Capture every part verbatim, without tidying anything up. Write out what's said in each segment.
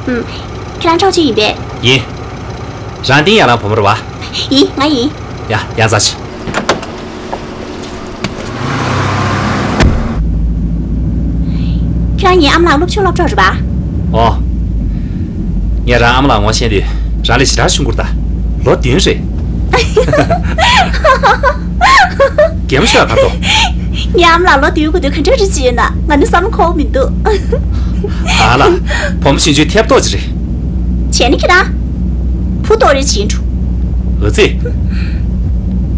ཨུམ། ཁྱེད་རང་ཀྲའོ་ཅུན་ཡིན་པས། ཡིན། རང་ཏིང་ཡ་རང་བུ་མོ་རེད་བ། ཡིན། ང་ཡིན། ཡ། ཡ། ཡ། ཚ་ཞིག་ཁྱེད་རང་ངའི་ཨ་མ་ལགས་སློབ་ཆུང་སློབ་གྲོགས་རེད་པ། ཨོ། ངས་རང་ཨ་མ་ལགས་ངོ་ཤེས་དུས་རང་ལས་ཞེ་དྲག་ཆུང་ཀུ་རེད་ད། ལོ་བདུན་རེད། གད་མོ་ཤོར་ག་ཏོ། ངའི་ཨ་མ་ལགས་ལོ་བདུན་དགུ་དུས་ག་འདྲ་རེད་ཅེ་ན་ང་ནི་བསམ་བློ་འཁོར་མི་འདུག་ཨ་ལ། བུ་མོ་ཆུང་ཆུང་ཐེབས་ཏོག་ཅིག་རེད། བྱས་ན་ཁྱེད་རང་བུ་ཏོ་རེ་བྱིན་འགྲོ། འོ་ཙི།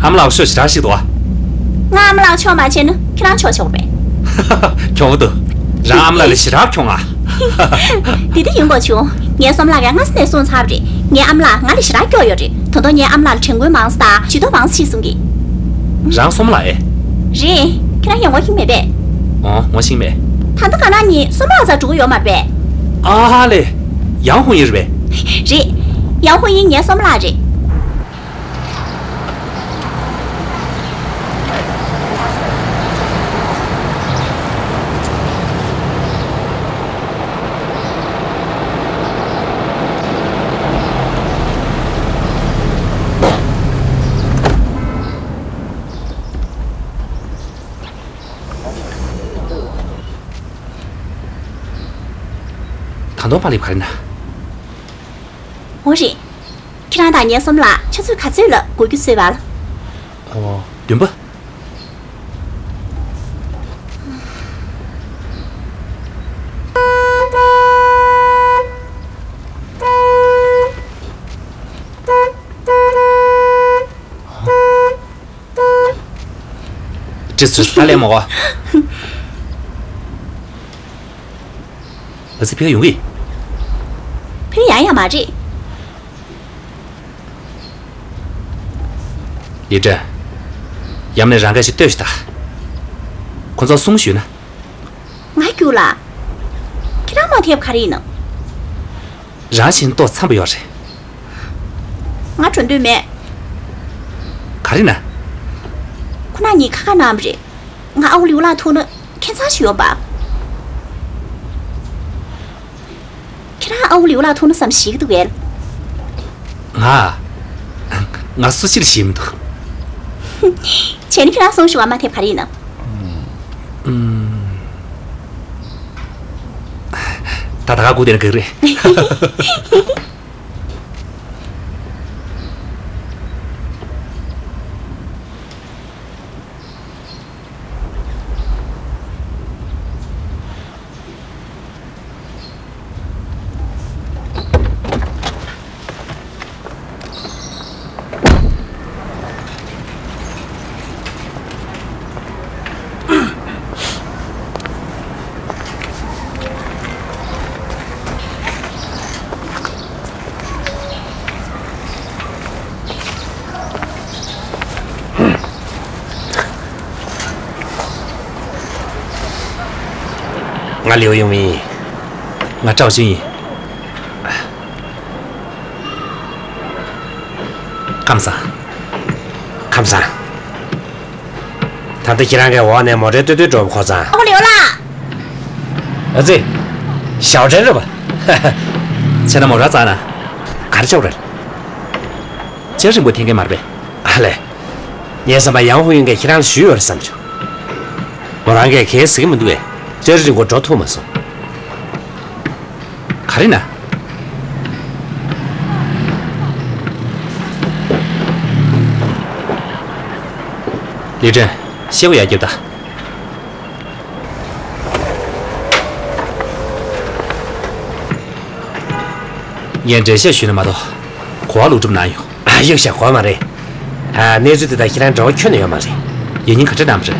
ཨ་མ་ལགས་ཤོ་ཞེ་དྲག་ཞིག་འདུག་ཨ། ང་ཨ་མ་ལགས་ཆོག་མ་བྱས་ན་ཁྱེད་རང་ཆོག་ཆོག་པས། གྱོང་པོ་འདུག་རང་ཨ་མ་ལགས་ལས་ཞེ་དྲག་གྱོང་ཨ། འདི་འདྲ་ཡིན་དགོས་བྱུང་། ངའི་བསམ་ལགས་ཀྱང་སྔ་ས་ནས་སོང་ཚར་བ་རེད། ངའི་ཨ་མ་ལགས་ང་ལས་ཞེ་དྲག་སྐྱོ་ཡོད་རེད། ད་དུང་ངའི་ཨ་མ་ལགས་ལ་དྲན་སྐུལ་མང་ཙམ་དང་ཇུས་གཏོགས་མང་ཙམ་བྱེད་གསུང་གི། རང་སོམ་ལགས་ཨེ། རེད། ཁྱེད་རང་ཡང་ངོ་ཤེས་མེད་པས། ཨོ། ངོ་ཤེས་མེད། ད་ལྟ་ག་ན་ནི་སོམ་ལགས་རྩར་འགྲོ་གི་ཡོད་མ་རེད་པས། ཨ་ཧ་ལེ། ཡང་ཧུང་ཡིན་རེད་པས། རེད། ཡང་ཧུང་ཡིན་ངའི་སོམ་ལགས་རེད། ད་དུང་པཱ་ལགས་ག་རེ་ན། འོ་རེད། ཁྱེད་རང་དང་ངའི་སོམ་ལགས་ཆུ་ཚོད་ག་ཚོད་ལ་སྒུག་རྒྱུ་བཟོས་པ་ལ། ཨོ། བདུན་པ། ཅི་ཟེར་ས་ལས་མོ། ཨ་ཙི་ཕ་གི་ཡོང་གི། ཕ་གི་ཡང་ཡང་མ་རེད། ལི་ཀྲན། ཡམ་ནས་རང་སྐད་ཞིག་ལྟོས་ཤིག་ད། ཁོ་ཚོ་གསུང་ཞུས་ན། ང་རྒྱུགས་ལ། ཁྱེད་རང་མ་ཐེབས་ག་རེ་ཡིན་ནམ། རང་བཞིན་ཏོག་འཚམ་པོ་ཡོད་རེད། ང་འགྲོ་འདོད་མེད། ག་རེ་ན། ཁོ་ན་ཉིད་ཁ་ཁ་ནམ་རེད། ང་ཨ་ཁུ་ལིའུ་ལགས་ཐུག་ན་ཁྱད་མཚར་ཞིག་ཡོང་པ། ཁྱེད་རང་ཨ་ཁུ་ལིའུ་ལགས་ཐུག་ན་བསམ་ཞིག་འདུག་གས། ང་། ང་སུ་ཕྱིར་ཞིག་མི་འདུག་བྱས་ན་ཁྱེད་རང་སོང་ཞུ་བ་མ་ཐེབས་ག་རེ་ཡིན་ནམ། ད་ད་ག་སྒུག་བསྡད་ན་ག་རེད། ང་ལིའུ་ཡུང་མིན་ཡིན། ང་ཀྲའོ་ཅུན་ཡིན། ཁམས་བཟང་། ཁམས་བཟང་། ད་ལྟ་ཁྱེད་རང་གི་འོག་ནས་མོ་ཊའི་ལྟོས་ལྟོས་འགྲོ་བ་ཁོ་ཚང་། ཨོ་ལེ་ཨོ་ལ། ཨ་ཙི། ཞའོ་ཀྲེན་རེད་པ། ཁྱེད་རང་མོ་ཊ་བཙལ་ན། ག་རེ་ཆོག་རེད། ཅང་རིང་པོ་འཐེན་མཁན་མ་རེད་པས། ཨ་ལས། ངའི་བསམ་པར་ཡང་ཧུ་ཡུན་གྱིས་ཁྱེད་རང་ལ་ཞུས་ཡོད་རེད་བསམ་བྱུང་། མོ་རང་གིས་གལ་སྲིད་མི་འདུག་པས་ཅང་རིང་པོ་འགྲོ་ཐུབ་མ་སོང་། ག་རེ་ན། ལི་ཀྲན། ཤེལ་སྒོ་ཡར་རྒྱབ་དང་། ངས་འགྲེལ་བཤད་ཞུས་ན་མ་གཏོགས་གོ་བ་ལོག་གྲུབ་གནང་ཡོང་། ཨ། གཡུག་བཞག་དགོས་མ་རེད། ཨ། གནས་ཚུལ་དེ་དང་ཁྱེད་རང་འབྲེལ་བ་ཁྱོན་ནས་ཡོད་མ་རེད། ཡིན་ཉིན་ག་འདྲ་གནང་བ་རེད།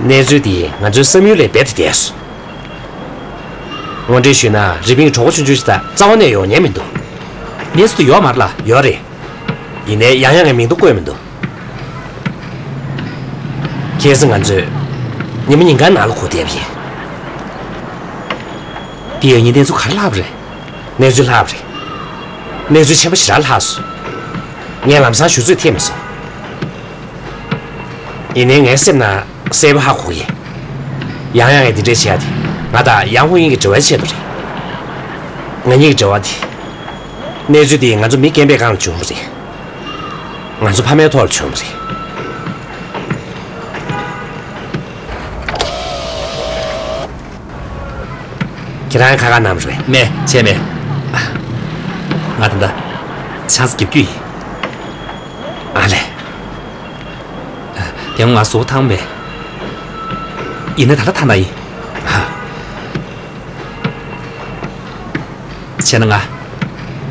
གནས་ཚུལ་དེ་ང་ཚོའི་བསམ་ཡུལ་ལས་རྦད་དེ་འདས་སོང་། ངོ་སྤྲོད་ཞུས་ན་རི་པིན་གྱི་གྲོགས་པོ་ཆུང་ཆུང་ཞིག་དང་རྩ་བ་ནས་ཡོང་མཁན་མི་འདུག་གནས་ཚུལ་དེ་ཡོད་མ་རེད་ལ། ཡོད་རེད། ཡིན་ནའི་ཡང་ཡང་ངས་མིང་ཐོ་བཀོད་མི་འདུག་གལ་སྲིད་ང་ཚོས་ཉི་མ་ཉིན་གང་ནང་ལ་སྒུག་བསྡད་པ་ཡིན། དེ་ཡང་ཉིན་གནས་ཚུལ་ག་རེ་ལྷག་པ་རེད། གནས་ཚུལ་ལྷག་པ་རེད། གནས་ཚུལ་ཆེན་པོ་ཞེ་དྲག་ལྷག་སོང་། ངས་ལམ་སང་ཞུ་ཚོད་ཐེབས་མ་སོང་། ཡིན་ནའི་ངའི་སེམས་ནང་གསལ་པོ་ཧ་གོ་གི་ཡིན། ཡང་ཡང་ངས་འདི་འདྲས་བྱས་ཏེ་ང་ ཨ། ད་ཡང་ཧུང་ཡིན་གྱི་འབྲེལ་བའི་ཆེད་དུ་རེད། ང་གཉིས་ཀྱི་འབྲེལ་བ་དེ། གནས་ཚུལ་དེ་ང་ཚོ་མི་རྒན་པའི་སྒང་ལ་བྱུང་བ་རེད། ང་ཚོ་ཕ་མའི་ཐོག་ལ་བྱུང་བ་རེད། ཁྱེད་རང་ཁ་ཁ་གནང་རེད་པས། མེད། བྱས་མེད། ང་ད་ལྟ་ཆང་ས་རྒྱག་རྒྱུ་ཡིན། ཨ་ལས། དེ་སྔོན་ང་གཟུགས་པོ་ཐང་མེད། ཡིན་ན་ད་ལྟ་ཐང་ཐང་ཡིན། ཧ། བྱས་ན་ང་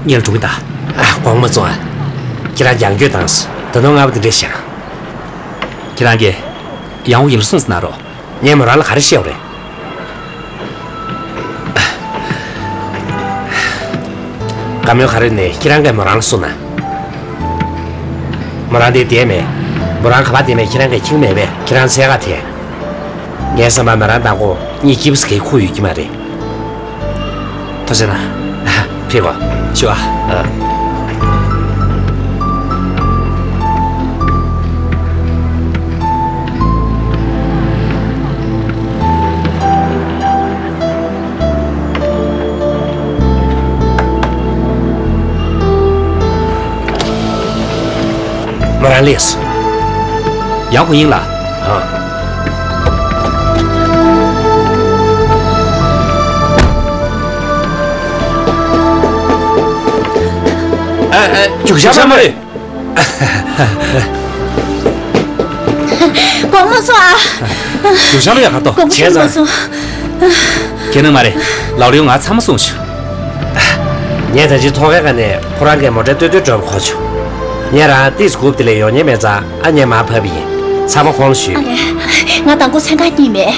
གཉིད་ལ་འགྲོ་གི་ད། ཨ། དགོངས་མ་ཚོམས་ཨ། ཁྱེད་རང་རྒྱང་སྐྱོད་བཏང་སོང་། ད་དུང་སྔ་པོ་དེ་འདྲས་བཞག་ཁྱེད་རང་གིས་ཡང་ཧུང་ཡིན་ལ་གསུངས་ཟིན་ན་རོགས། ངས་མོ་རང་ལ་ག་རེ་བཤད་པ་རེད། བཀའ་མོལ་ག་རེ་ནས་ཁྱེད་རང་གིས་མོ་རང་ལ་གསུངས་ན། མོ་རང་དེ་བསྡད་མེད། མོ་རང་ག་པར་བསྡད་མེད་ཁྱེད་རང་གིས་མཁྱེན་མེད་པས། ཁྱེད་རང་འཚོལ་ག་ཐད། ངའི་བསམ་པར་མོ་རང་དང་ཁོ་གཉིས་སྐྱིད་པོ་ཟེར་གྱི་ཁུག་ཡོད་ཀྱི་མ་རེད། ཐུགས་རྗེ་གནང་། ཕེབས་པ། ཞུ་ཨ། ཨ། མོ་རང་སླེབས་སོང་། ཡང་ཧུང་ཡིན་ལགས། ཨ། ཨ། ཨ། རྒྱུག་ཤར་མ་རེད། དགོངས་མ་ཚོམས་ཨ། རྒྱུག་ཤར་ལ་ཡ་ག་ཏོ། དགོངས་པ་བྱས་ཚར་མ་ཚོམས། ཁྱེད་ནི་མ་རེད། ལའོ་ལིའུ་ང་ཚང་མ་གསུངས་བྱུང་། ངས་ད་ཅི་ཐོག་ཁའི་ཁ་ནས་ཁོ་རང་གིས་མོ་ཊ་ཏོག་ཏོག་འགྲོ་བ་གོ་བྱུང་། ངས་རང་ཏིས་རྐུབ་དེ་ལས་ཡོང་ཉེན་མེད་ཙང་ཨ་ནེ་མར་ཕབ་པ་ཡིན། ཚང་མ་ཁོང་ལ་ཞུས། ཨ་ལས། ང་དང་པོ་མཚན་གང་རྙེད་མེད།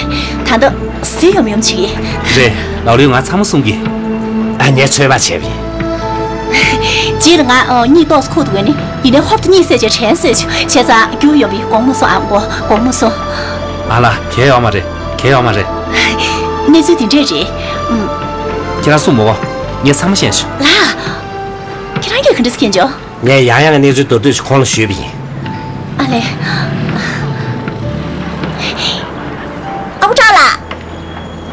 ད་ལྟ་ཟིལ་ཡོམ་ཡོམ་བྱེད་ཀྱི། རེད། ལའོ་ལིའུ་ང་ཚང་མ་གསུང་གི། ཨ་ནེ་ཚོད་དཔག་བྱས་པ་ཡིན། རྗེས་ལ་ང་གཉིད་ཏོག་ཙམ་ཁུག་འདུག་ནི། ཡིན་ནའི་ཧོབ་ཏེ་གཉིད་སད་བྱས་དྲན་སོས་བྱུང་། བྱས་ཙང་རྒྱུགས་ཡོང་བའི་དགོངས་མ་ཚོམས་ཨ། དགོངས་མ་ཚོམས། ཨ་ལ། གལ་ཡོད་མ་རེད། གལ་ཡོད་མ་རེད། གནས་ཚུལ་འདི་འདྲས་རེད། ཨུམ། ཁྱེད་རང་གསུང་མོ་གོ། ངས་ཚང་མ་ཤེས་བྱུང་། ལགས། ཁྱེད་རང་གིས་ག་འདྲས་མཁྱེན་བྱུང་། ངས་ཡང་ཡང་གནས་ཚུལ་མདོར་བསྡུས་ཤིག་ཁོང་ལ་ཞུས་པ་ཡིན། ཨ་ལས། ཨ་ཁུ་ཀྲང་ལགས།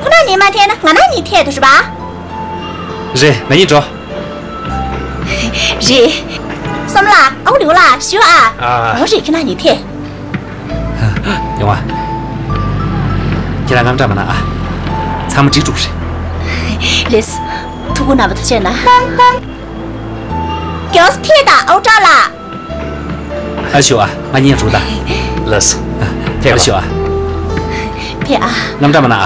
ཁོ་ན་ནི་མ་ཐད་ན་ང་ན་ནི་ཐད་དུ་རེད་པ། རེད། ང་གཉིས་འགྲོ། རེད། བསམ་ལགས། ཨ་ཁུ་ལིའུ་ལགས་ཞུ་ཨ། ཨ། འོ་རེད། ཁྱེད་རང་གཉིས་ཐད། ཡོང་ཨ། ཁྱེད་རང་དངངས་སྐྲག་མ་གནང་ཨ། ཚང་མ་འགྲིག་འགྲོ་གི་རེད། ལགས། ཐུགས་ཁུར་གནང་བ་ཐུགས་རྗེ་གནང་། མགྱོགས་སེ་ཐད་དང་ཨ་ཁུ་ཀྲང་ལགས། ཨ་ཞུ་ཨ། ང་གཉིས་འགྲོ་ད། ལགས་སོ། ཐད་ཨ་ཞུ་ཨ། ཐད་ཨ། དངངས་སྐྲག་མ་གནང་ཨ།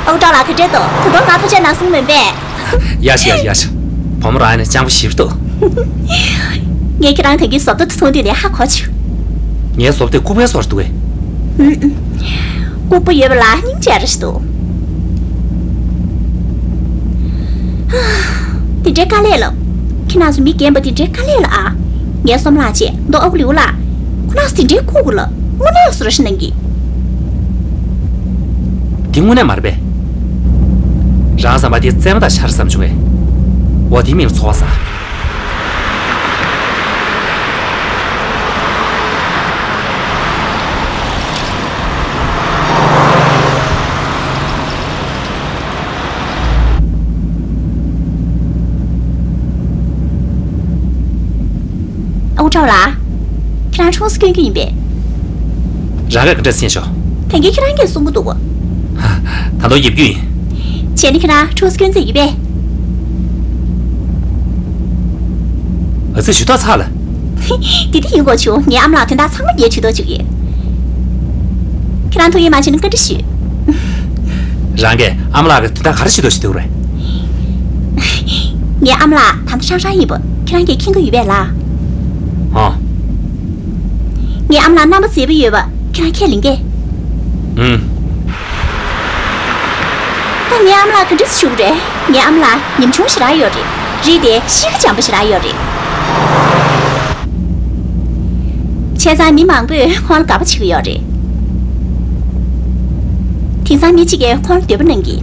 ཨ་ཁུ་ཀྲང་ལགས། ག་འདྲས་འདུག་ད་དུང་ང་ཐུགས་རྗེ་གནང་གསུང་མིན་པས། ཡ་ཤི་ཡ་ཤི་ཡ་ཤི། བུ་མོ་རང་ཡིན་ན་སྤྱང་པོ་ཞེ་པོ་འདུག་ངས་ཁྱེད་རང་ད་གིན་བཟོ་ལྟ་དེ་མཐོང་དུས་ནས་ཧ་གོ་བྱུང་། ངའི་བཟོ་ལྟ་ལྐུགས་པའི་བཟོ་འདྲ་འདུག་གས། ཨུམ་ཨུམ། ལྐུགས་པ་ཡོད་པ་ལ་སྙིང་རྗེ་རེ་ཞིག་འདུག་དེ་འདྲའི་དཀའ་ལས་ལ། ཁྱེད་རང་ཚོ་མི་རྒན་པ་དེ་འདྲའི་དཀའ་ལས་ལ་ཨ། ངའི་བསམ་ལགས་བྱས་མདོ་ཨ་ཁུ་ལིའུ་ལགས། ཁོ་རང་ཚོ་དེ་འདྲའི་ལྐུགས་ལ་དངོས་གནས་བཟོ་འདྲ་ཞིག་གནང་གི། དེ་དངོས་གནས་མ་རེད་པས། རང་བསམ་པ་དེ་བཙན་མ་དང་ཆ་རེ་བསམ་བྱུང་བས། འོ་དེའི་མིང་ལ་ཚོར་བ་ཟ། ཨ་ཁུ་ཀྲང་ལགས། ཁྱེད་རང་ཁྲོམ་སྐྱོན་རྒྱུ་ཡིན་པས། རང་གིས་ག་འདྲ་ཤེས་ཤོག་ད་གིན་ཁྱེད་རང་གིས་གསུང་གི་འདུག་ད་དུང་ཡིབ་རྒྱུ་ཡིན། བྱས་ན་ཁྱེད་རང་ཁྲོམ་སྐྱོན་རྩིས་ཡིན་པས། ཨ་ཙི་ཞུ་ཐག་ཚ་ལ། དེ་དེ་ཡིན་དགོས་བྱུང་། ངའི་ཨ་མ་ལགས་དོན་དག་ཚང་མ་ངས་ཇུས་གཏོགས་བྱེད་ཀྱི་ཡོད། ཁྱེད་རང་ཐུགས་ཡིད་མ་ཆེས་ན་བཀའ་འདྲི་ཞུ། རང་གིས་ཨ་མ་ལགས་ཀྱི་དོན་དག་ག་རེ་ཇུས་གཏོགས་བྱེད་འདོད་རེད། ངའི་ཨ་མ་ལགས་ད་ལྟ་ཧྲང་ཧྲང་ཡིན་པ་ཁྱེད་རང་གིས་མཁྱེན་གྱི་ཡོད་པས་ལགས། ཨང་། ངའི་ཨ་མ་ལགས་རྣམ་པ་མཛེས་པོ་ཡོད་པ་ཁྱེད་རང་ཁས་ལེན་གས། ཨུམ། ད་ངའི་ཨ་མ་ལགས་ག་འདྲས་སེ་བཞུགས་རེད། ངའི་ཨ་མ་ལགས་ཉམ་ཆུང་ཞེ་དྲག་ཡོད་རེད། རེད་དེ་གཤིས་ཀ་འཇམ་པོ་ཞེ་དྲག་ཡོད་རེད། བྱས་ཙང་མི་མང་པོས་ཁོང་ལ་དགའ་པོ་བྱེད་ཀྱི་ཡོད་རེད། དེང་སང་མི་གཅིག་གིས་ཁོང་ལ་འདོད་པ་གནང་གི།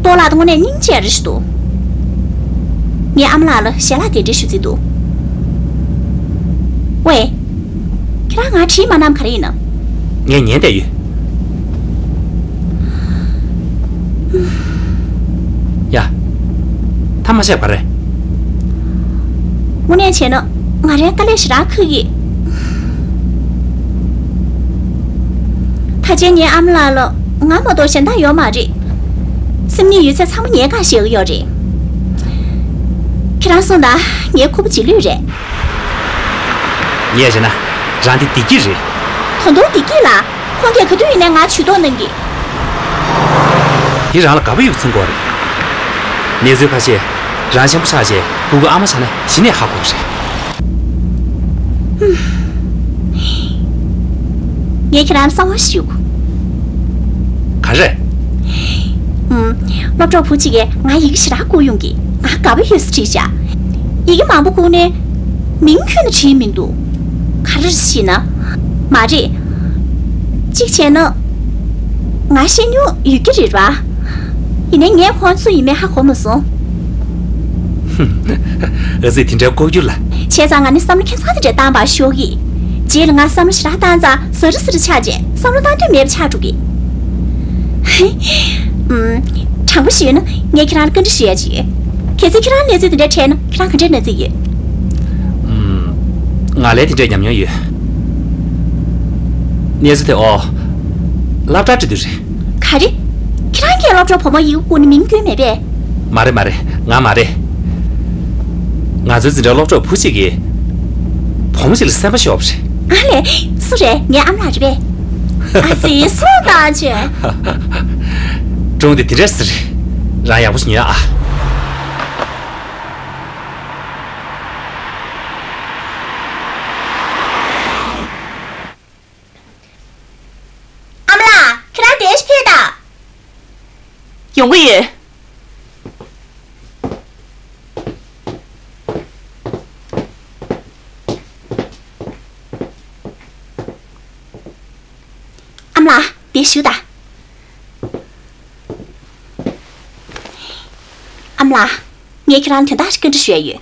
ཏོག་ལགས་དངོས་གནས་སྙིང་རྗེ་རེ་ཞིག་འདུག་ངས་ཨ་མ་ལགས་ལ་ཞལ་ལག་དེ་འདྲ་ཞུ་རྩིས་འདུག་ཝེ། ཁྱེད་རང་ང་དྲིས་མ་གནང་ག་རེ་ཡིན་ནམ། ངས་ཉན་བསྡད་ཡོད། ཡ། ཐ་མ་བཤད་པ་རེད། དངོས་གནས་བྱས་ན་ང་རའི་དཀའ་ལས་ཞེ་དྲག་ཁག་གི། ད་ཆ་ངའི་ཨ་མ་ལགས་ལ་ང་མ་གཏོགས་གཞན་དག་ཡོད་མ་རེད། སེམས་ཉིད་ཡོད་ཚད་ཚང་མ་ངས་བཀག་བཞག་གི་ཡོད་རེད། ཁྱེད་རང་གསུངས་དང་ངའི་ཁུ་བོ་རྗེས་ལུས་རེད། ངས་བྱས་ན་རང་དེ་བདེ་སྐྱིད་རེད། ད་དུང་བདེ་སྐྱིད་ལ། ཁོང་གིས་ག་དུས་ཡིན་ནའི་ང་ཇུས་གཏོགས་གནང་གི། དེ་རང་ལ་དགའ་པོ་ཡོད་ཚུལ་གོ་རེད། གནས་ཚུལ་ཁ་ཤས་རང་ཆེན་པོ་ཆགས་རྗེས་སྤུ་གུ་ཨ་མ་ཆགས་ན་གཞི་ནས་ཧ་གོ་གི་རེད། ངས་ཁྱེད་རང་ལ་གསང་བ་ཞུ། ག་རེ། ཨུམ། སློབ་གྲོགས་བུ་གཅིག་གིས་ང་ཡི་གེ་ཞེ་དྲག་བསྐུར་ཡོང་གི། ང་དགའ་པོ་ཡོད་ཟེར་བྲིས་བཞག་ཡི་གེ་མང་པོ་བསྐུར་ནའི་མིང་ཁྱོན་ནས་བྲིས་མི་འདུག་ག་རེ་རེད་ཟེར་ན། མ་རེད། གཅིག་བྱས་ན། ང་ཤེས་མྱོང་ཡོད་ཀྱི་རེད་པ། ཡིན་ནའི་ངས་ཁོང་སུ་ཡིན་མིན་ཧ་གོ་མ་སོང་། ཨ་ཙི། དེ་འདྲའི་ལྐོག་གྱུར་ལ། བྱས་ཙང་ང་ནི་བསམ་བློ་ཁྱད་མཚར་དེ་འདྲ་བཏང་བར་ཤོག་གི། རྗེས་ལ་ང་བསམ་བློ་ཞེ་དྲག་བཏང་ཙང་ཟ་རི་ཟ་རི་ཆགས་རྗེས་བསམ་བློ་བཏང་འདོད་མེད་པ་ཆགས་འགྲོ་གི། ཨུམ། དྲང་པོ་ཞུས་ན་ངས་ཁྱེད་རང་ལ་བཀའ་འདྲི་ཞུ་ཡ་ཅིག་ཡོད། གལ་སྲིད་ཁྱེད་རང་གནས་ཚུལ་དེ་འདྲ་འཕྲད་ན་ཁྱེད་རང་ག་འདྲའི་གནས་ཚུལ་ཡོད། ཨུམ། ང་ལ་དེ་འདྲའི་ཉམས་མྱོང་ཡོད། གནས་ཚུལ་དེ། ཨོ། སློབ་གྲྭར་འགྲོ་དུས་རེད། ག་རེ། ཁྱེད་རང་གིས་སློབ་གྲྭ་བུ་མོ་ཡི་གེ་བསྐུར་ནས་མིང་བསྐྱོན་མེད་པས། མ་རེད་མ་རེད། ང་མ་རེད། ང་ཚོའི་འཛིན་གྲྭའི་སློབ་གྲོགས་བུ་གཅིག་གིས་བུ་མོ་ཞིག་ལ་སེམས་པ་ཤོར་བ་རེད། ཨ་ལས། སུ་རེད། ངའི་ཨ་མ་ལགས་རེད་པས། ཨ་ཙི། སུ་ད་ཆོས། སྒྲུང་དེ་དེ་འདྲ་ཟེར། རང་ཡག་པོ་ཞིག་ཉོན་ཨ། ཨ་མ་ལགས། ཁྱེད་རང་འདིར་ཕེབས་དང་། ཡོང་གི་ཡོད། ཨ་མ་ལགས། འདིར་བཞུགས་དང་། ཨ་མ་ལགས། ངས་ཁྱེད་རང་ལ་དོན་དག་ཞིག་བཀའ་འདྲི་ཞུ་ཡ་ཡོད།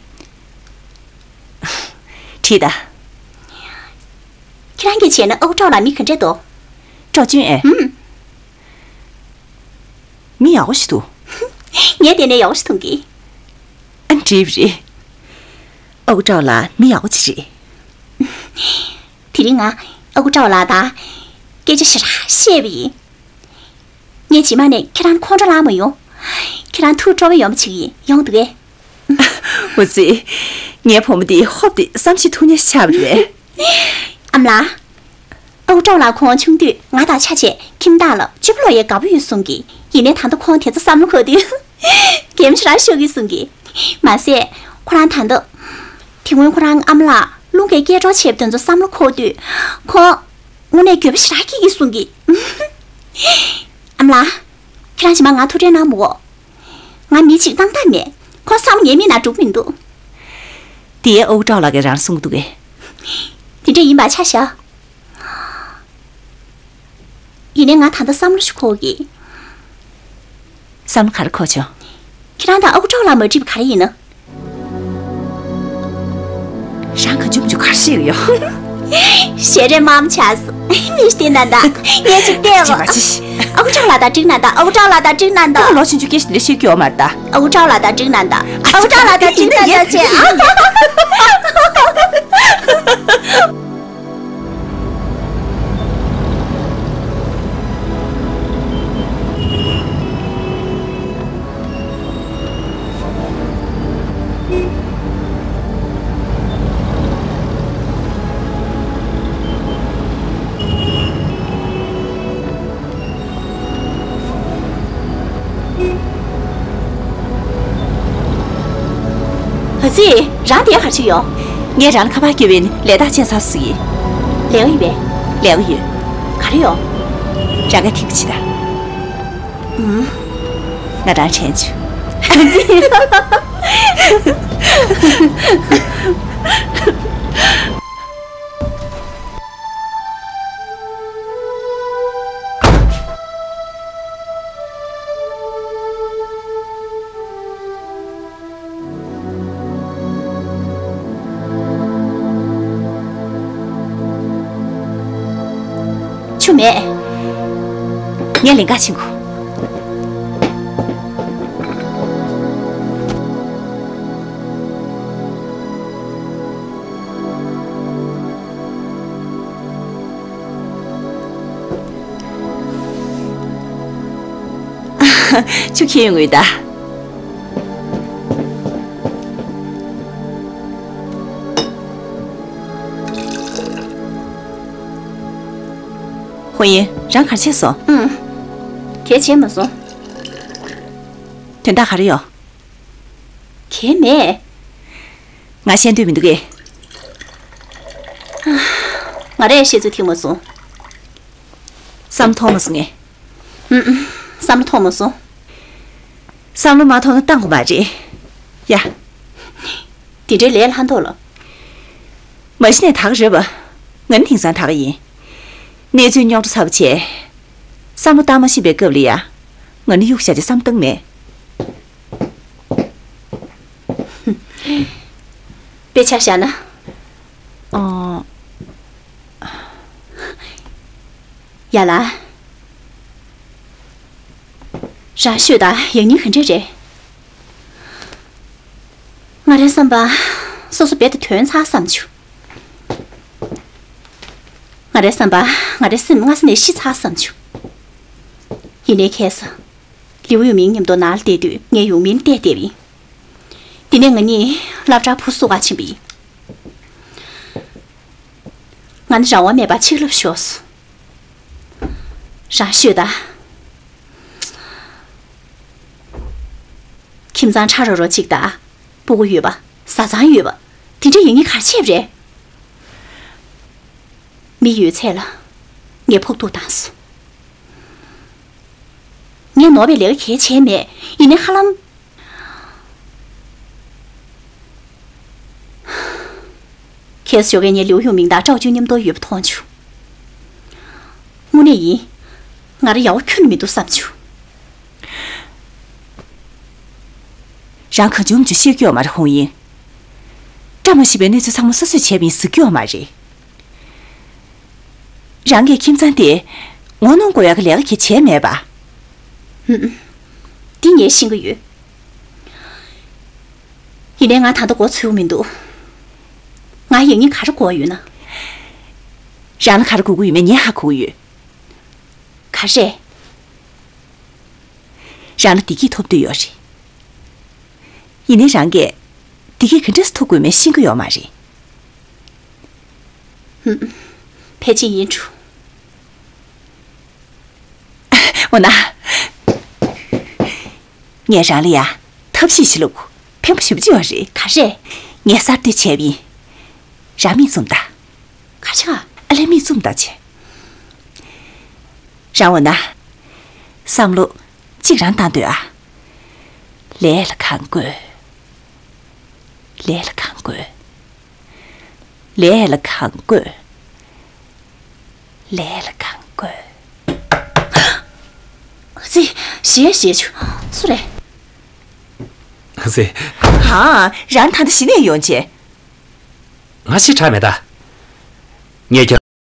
དྲིས་དང་། ཁྱེད་རང་གིས་བྱས་ན་ཨ་ཁུ་ཀྲོའུ་ལགས་མི་ག་འདྲས་འདུག་ཀྲོའུ་ཅུན་ཨེ། ཧུམ། མི་ཡག་པོ་ཞིག་འདུག་ངས་བལྟས་ནས་ཡག་པོ་ཞིག་མཐོང་གི། ཨ། འགྲིག་རེད། ཨ་ཁུ་ཀྲོའུ་ལགས་མི་ཡག་པོ་ཅིག་རེད། དེ་རིང་ང་ཨ་ཁུ་ཀྲོའུ་ལགས་དང་སྐད་ཆ་ཞེ་དྲག་བཤད་པ་ཡིན། ངས་རྗེས་མ་ནས་ཁྱེད་རང་ཁོང་ཁྲོ་ལངས་མ་ཡོང་། ཁྱེད་རང་ཐུགས་སྤྲོ་བ་ཡོང་བ་བྱེད་ཀྱི་ཡིན། ཡོང་འདུག་གས། འོ་ཙི། ངའི་བུ་མོ་འདི་ཧོབ་སྟེ་བསམ་ཤེས་ཐུབ་མཁན་ཆགས་པ་རེད། ཨ་མ་ལགས། ཨ་ཁུ་ཀྲོའུ་ལགས་ཁོང་ཆུང་དུས་ང་དང་ཆ་བྱས་ཁྱིམ་བདག་ལ་སྤྱོད་པ་ལོག་ཡས་དགའ་པོ་ཡོད་གསུང་གི། ཡིན་ནའི་ད་ལྟ་ཁོང་དེ་ཚོ་བསམ་བློ་འཁོར་དུས་གད་མོ་ཞེ་དྲག་ཤོར་གི་གསུང་གི། མ་ཟད་ཁོ་རང་ད་ལྟ། དེ་སྔོན་ཁོ་རང་ཨ་མ་ལགས་རླུང་གིས་སྐྱེལ་འགྲོ་བྱས་པ་དེ་ཚོ་བསམ་བློ་འཁོར་དུས་ཁོང་དངོས་གནས་འགྱོད་པ་ཞེ་དྲག་སྐྱེ་གི་གསུང་གི། ཨ་མ་ལགས། ཁྱེད་རང་རྗེས་མ་ང་ཐུག་འཕྲད་གནང་མི་དགོས། ང་མི་གཅིག་བཏང་ཐབས་མེད། ཁོང་ཚང་མ་ངའི་མིག་ནང་འགྲོ་གི་མི་འདུག་དེ་ཨ་ཁུ་ཀྲོའུ་ལགས་ཀྱིས་རང་ལ་གསུང་གི་འདུག་གས། དེ་འདྲ་ཡིན་པ་ཆ་བཞག་ཡིན་ནའི་ང་ད་ལྟ་བསམ་བློ་ཞིག་འཁོར་གི། བསམ་བློ་ག་རེ་འཁོར་བྱུང་། ཁྱེད་རང་དང་ཨ་ཁུ་ཀྲོའུ་ལགས་མ་འགྲིག་པ་ག་རེ་ཡིན་ན། རང་གང་བྱུང་མ་བྱུང་ག་རེ་བཤད་ཀྱི་ཡོད། ཞལ་རས་དམར་པོ་ཆགས་སོང་། མི་ཞིག་བསྟན་ན་ད། ངས་ཅིག་བལྟས་རོགས། ཅི་མ་ཅི། ཨ་ཁུ་ཀྲོའུ་ལགས་དང་འགྲིག་ན་ད། ཨ་ཁུ་ཀྲོའུ་ལགས་དང་འགྲིག་ན་ད། ཁོ་ལོ་ཆུང་ཆུང་སྐད་ཆ་འདི་འདྲ་བཤད་རྒྱུ་ཡོད་མ་རེད་ད། ཨ་ཁུ་ཀྲོའུ་ལགས་དང་འགྲིག་ན་ད། ཨ་ཁུ་ཀྲོའུ་ལགས་དང་འགྲིག་ན་ད་ཅེས། ཨ་ཙི། རང་འདིར་ག་རེ་བྱེད་ཡོང་། ངས་རང་ལ་ཁ་པར་བརྒྱབ་པ་ཡིན། ལས་རྟགས་བཅད་ཚར་ཟེར་གྱི། ལས་ཀ་ཡོད་པས། ལས་ཀ་ཡོད། ག་རེ་ཡོད། རང་ག་ཐིག་གི་ཆི་ད། ཨུམ། ང་རང་དྲན་བྱུང་། ཨ་ཙི། མེད། ངས་ལེན་ག་ཕྱིན་གོ། ཆུ་ཁྱེར་ཡོང་ངོས་ད། ཧོ་ཡིན། རང་ག་རེ་བྱས་སོང་། ཨུམ། གལ་བྱས་མ་སོང་། དོན་དག་ག་རེ་ཡོད། གལ་མེད། ང་ཤེས་འདོད་མི་འདུག་གས། ང་རས་བཤད་ཚུལ་ཐིག་མ་སོང་། བསམ་མཐོང་མ་སོང་ངས། ཨུམ་ཨུམ། བསམ་བློ་ཐོངས་མ་སོང་། བསམ་བློ་མ་ཐོངས་ན་བཏང་དགོས་མ་རེད། ཡ། དེ་འདྲའི་ལས་ལྷག་མདོག་ལ། མ་གཞི་ནས་དག་རེད་པ། ང་ནི་དེང་སང་དག་ཡིན། གནས་ཚུལ་རྙོག་དྲ་ཚ་པོ་བྱས། བསམ་བློ་བཏང་མ་ཤེས་པའི་སྐབས་ལ་ཡ། ང་ནི་གཡུག་བཞག་བྱས་བསམ་བཏང་མེད། དཔེ་ཆ་བཞག་ན། ཨོ། ཡ་ལ། རང་ཤོད་དང་ཡང་སྙིང་ག་འདྲ་རེད། ང་རའི་བསམ་པ། སོ་སོ་རྦད་དེ་ཐོན་ཚར་བསམ་བྱུང་། ང་རའི་བསམ་པ། ང་རའི་སེམས་སྔ་ས་ནས་ཤི་ཚར་བསམ་བྱུང་། ཡིན་ནའི་ཁ་སང་། ལིའུ་ཡུང་མིང་མཉམ་དུ་ནང་ལ་བསྡད་དུས་ངས་ཡུང་མིང་བལྟས་བསྡད་པ་ཡིན། དེ་ནས་ང་གཉིས་སློབ་གྲྭར་བུ་བསུ་གར་ཕྱིན་པ་ཡིན། ང་ནི་རང་དབང་མེད་པར་ཆིག་ལབ་ཤོར་སོང་། རང་ཤོད་དང་། ཁྱིམ་ཚང་ཁྲ་རོ་རོ་གཅིག་དང་། སྤུ་གུ་ཡོད་པ། བཟའ་ཚང་ཡོད་པ། དེ་འདྲ་ཡིན་ངེས་ག་རེ་བྱས་པ་རེད། མི་ཡོད་ཚད་ལ་ངས་ཕོག་ཐུག་བཏང་སོང་། ངས་ནོར་བའི་ལས་ཀ་གལ་བྱས་མེད། ཡིན་ནའི་ཧ་ལམ། ཁྱེད་ཞོགས་ཀས་ངས་ལིའུ་ཡུང་མིང་དང་ཀྲའོ་ཅུན་མཉམ་དུ་ཡོད་པ་མཐོང་བྱུང་། དངོས་གནས་ཡིན། ང་རང་ཡག་པོ་ཁྱོན་ནས་མི་འདུག་བསམ་བྱུང་། རང་གང་བྱུང་མི་བྱུང་བཤད་ཀྱི་ཡོད་མ་རེད་ཧོང་ཡིན། བཀྲ་མ་ཤིས་པའི་གནས་ཚུལ་ཚང་མ་སོ་སོས་བྱས་པ་ཡིན་ཟེར་གྱི་ཡོད་མ་རེད། རང་གིས་ཁྱིམ་ཚང་དེ་ངོ་གནོང་དགོས་ཡག་གི་ལས་ཀ་གལ་བྱས་མེད་པ། ཧུམ། འདི་ངས་ཤེས་ཀྱི་ཡོད། ཡིན་ནའི་ང་ད་ལྟ་མགོ་ཚོས་མི་འདུག་ང་ཡིན་ངེས་ག་རེ་དགོས་ཡོད་ན། རང་ལ་ག་རེ་དགོས་ཀྱི་ཡོད་མེད་ངས་ཧ་གོ་གི་ཡོད། ག་རེ། རང་ལ་བདེ་སྐྱིད་ཐོབ་འདོད་ཡོད་རེད། ཡིན་ནའི་རང་གིས་བདེ་སྐྱིད་ག་འདྲས་སེ་ཐོབ་དགོས་མེད་ཤེས་ཀྱི་ཡོད་མ་རེད། ཧུམ། ཕལ་ཆེར་ཡིན་འགྲོ། འོ་ན། ངས་རང་ལ་ཡ། ཐབས་ཤེས་ཤིག་ལབ། ཕན་པ་ཞེ་པོ་ཅིག་ཡོད་རེད། ག་རེ། ངས་གསར་གཏོད་བྱས་པ་ཡིན། རང་མིག་བཙུམ་དང་། ག་རེ་བྱས། ཨ་ལས་མིག་བཙུམ་དང་བྱས། རང་འོ་ན། བསམ་བློ་གཅིག་རང་བཏང་སྡོད་ཨ། ལས་ལ་གང་དགོས། ལས་ལ་གང་དགོས། ལས་ལ་གང་དགོས། ལས་ལ་གང་དགོས། ཙི། ཞེས་ཞེས་ཆུ། སུ་རེད། ཙི། ཧ། རང་ད་ལྟ་གཞི་ནས་ཡོང་བྱས། ང་ཕྱི་དྲགས་མེད་ད། ངས་ཁྱེད།